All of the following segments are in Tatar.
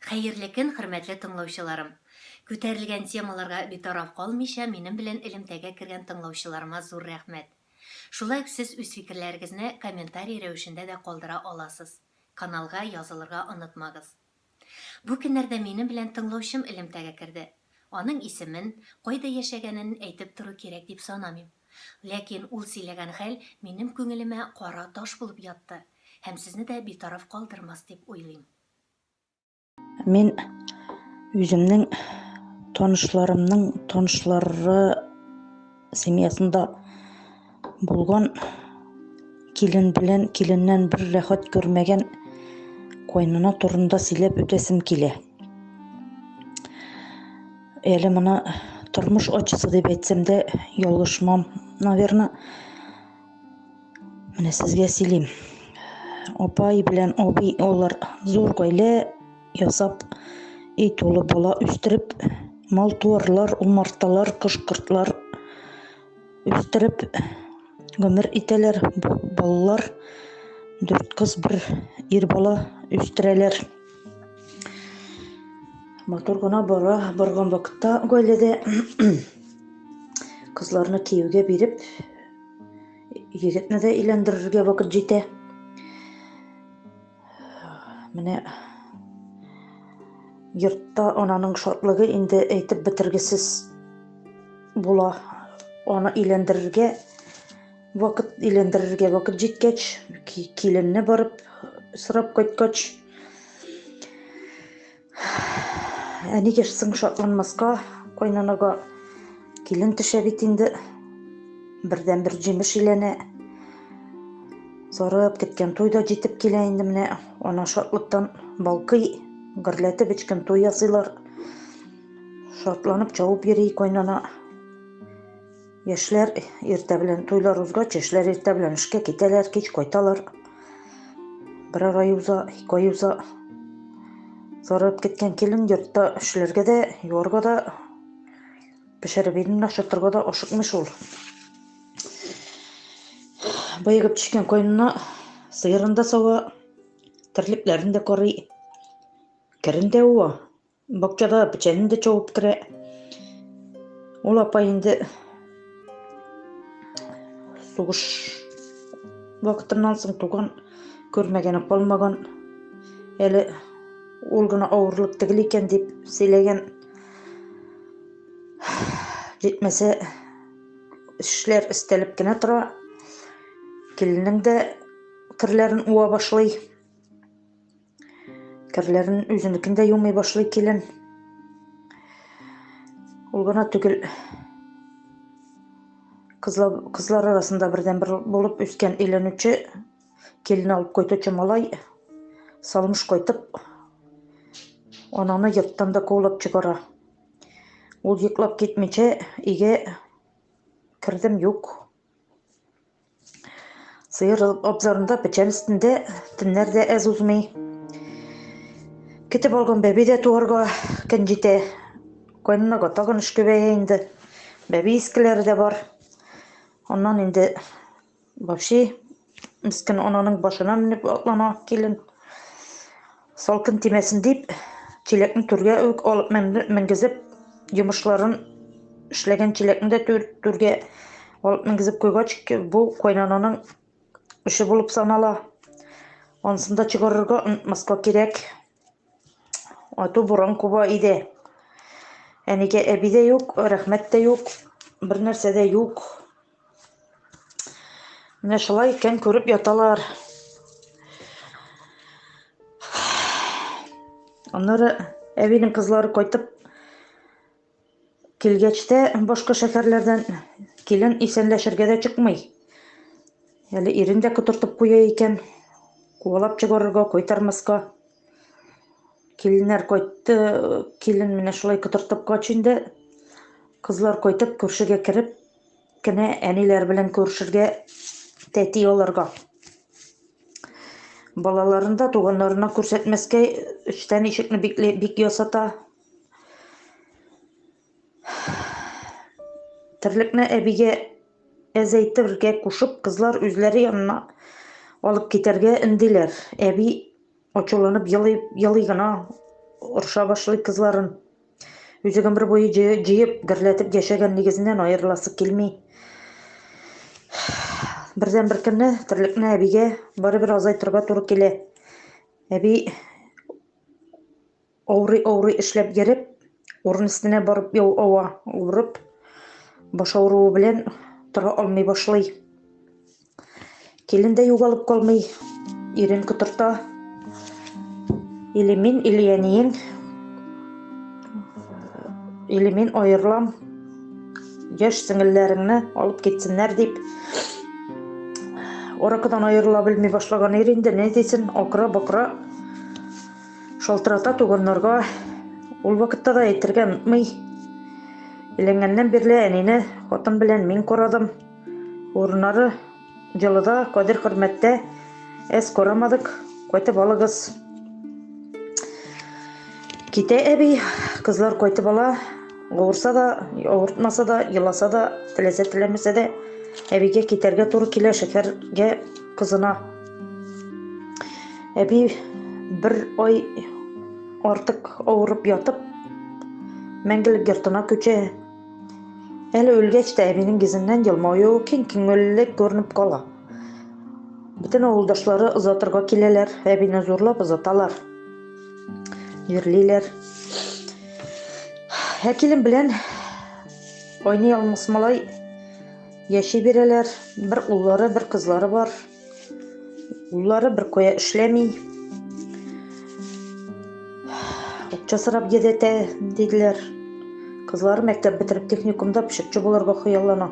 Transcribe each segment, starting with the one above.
Хәерле көн, хөрмәтле тыңлаучыларым! Күтәрелгән темаларга битараф калмыйча, минем белән элемтәгә кергән тыңлаучыларыма зур рәхмәт. Шулай ук сез үз фикерләрегезне комментарий рәвешендә дә калдыра аласыз. Каналга язылырга онытмагыз. Бу көннәрдә минем белән тыңлаучым элемтәгә керде. Аның исемен, кайда яшәгәнен әйтеп тору кирәк дип санамыйм. Ләкин ул сөйләгән хәл минем күңелемә кара таш булып ятты һәм сезне дә битараф калдырмас дип уйлыйм. Мин үземнең танышларымның танышлары семьясында булган килен белән киленнән бер рәхәт күрмәгән кайнана турында сөйләп үтәсем килә. Әле моны тормыш ачысы дип әйтсәм дә ялгышмам, наверное. Менә сезгә сөйлим. Апай белән абый алар зур гаилә ясап, өй тулы бала үстереп, мал-туарлар, умарталар, кош-кортлар үстереп гомер итәләр. Балалар дүрт кыз, бер ир бала үстерәләр. Матур гына бара барган вакытта гаиләдә кызларны кияүгә биреп, Егетне дә өйләндерергә вакыт җитә. Менә йортта ананың шатлыгы инде әйтеп бетергесез була. Аны өйләндерергә вакыт өйләндерергә вакыт җиткәч, киленне барып сорап кайткач, Ә нигә соң шатланмаска, кайнанага килен төшә бит инде. Бердән-бер җимеш иләнә. Зарып киткән туй да җитеп килә инде менә. Ана шатлыктан балкый, гөрләтеп эчкән туй ясыйлар. Шатланып чабып йөри кайнана. Яшьләр иртә белән туйлар узгач, яшьләр иртә белән эшкә китәләр, кич кайталар. Берәр ай уза, ике ай уза. Зарып киткән килен йортта эшләргә дә, юарга да, пешереп ирен ашатырга да ашыкмый шул. Боегып төшкән кайнына сыерын да сава, терлекләрен дә карый, керен дә уа. Бакчада печәнен дә чабып керә. Ул апа инде сугыш вакытыннан соң туган, күрмәгәне калмаган. Әле ул гына авырлык түгел икән дип сөйләгән. Җитмәсә, эшләр өстәлеп кенә тора. Киленнең дә керләрен уа башлый. Керләрен үзенекен дә юмый башлый килен. Ул гына түгел. Кызлар, кызлар арасында бердән-бер булып үскән өйләнүче килен алып кайтучы малай салмыш кайтып ананы йорттан да куылып чыгара. Ул йоклап китмичә өйгә кердем юк. Сыер абзарында печән өстендә төннәр дә әз узмый. Көтеп алган бәби дә туарга көн җитә. Кайнанага тагын эш күбәя инде. Бәби искеләре дә бар. Аннан инде вообще мескен ананың башына менеп атлана килен. Салкын тимәсен дип, чиләкне түргә үк алып менгезеп, йомышларын эшләгән чиләкне дә түр, түргә алып менгезеп куйгач, бу кайнананың эше булып санала. Анысын да чыгарырга онытмаска кирәк. Ату буран куба иде. Әнигә әби дә юк, рәхмәт тә юк, бер нәрсә дә юк. Менә шулай икән күреп яталар. Аннары әбинең кызлары кайтып килгәч тә башка шәһәрләрдән килен исәнләшергә дә чыкмый. Әле ирен дә котыртып куя икән. Куалап чыгарырга, кайтармаска. Киленнәр кайтты, килен менә шулай котыртып кач инде. Кызлар кайтып, күршегә кереп, кенә әниләр белән күрешергә тәти аларга. Балаларын да туганнарына күрсәтмәскә эчтән ишекне бик, бик ясата. Терлекне әбигә әзәйтергә кушып, кызлар үзләре янына алып китәргә өндиләр. Әби ачуланып елый, елый гына. Орыша башлый кызларын. Үзе гомер буе җыеп, гөрләтеп яшәгән нигезеннән аерыласы килми. Бердән бер көнне терлекне әбигә барыбер азайтырга туры килә. Әби авырый-авырый эшләп йөреп, урын өстенә барып яу ава, авырып, баш авыруы белән тора алмый башлый. Килен дә югалып калмый, ирен котырта. Или мин, или әниең. Или мин аерылам. Яшь сеңелләреңне алып китсеннәр дип. Аракыдан аерыла белми башлаган ир инде ни дисен, акыра-бакыра шалтырата туганнарга. Ул вакытта да әйтергә онытмый. Өйләнгәннән бирле әнине хатын белән мин карадым. Урыннары җылыда, кадер-хөрмәттә. Әз карамадык, кайтып алыгыз. Китә әби, кызлар кайтып ала. Авырса да, авыртмаса да, еласа да, теләсә теләмәсә дә, әбигә китәргә туры килә шәһәргә кызына. Әби бер ай артык авырып ятып, мәңгелек йортына күчә. Әле үлгәч тә әбинең йөзеннән елмаю, киң күңеллелек күренеп кала. Бөтен авылдашлары озатырга киләләр, әбине зурлап озаталар. Йөрлиләр. Ә килен белән айный алмас малай яши бирәләр. Бер уллары, бер кызлары бар. Уллары бер кая эшләми. Акча сорап йөдәтә, диделәр. Кызлары мәктәп бетереп техникумда пешекче булырга хыяллана.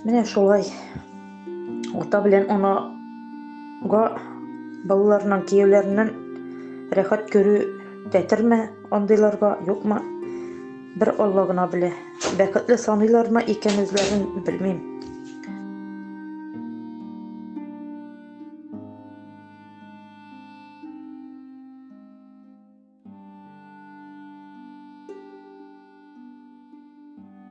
Менә шулай. Ата белән анага балаларының кияүләреннән рәхәт күрү тәтерме андыйларга, юкмы? Бер Алла гына белә. Бәхетле саныйлармы икән үзләрен, белмим.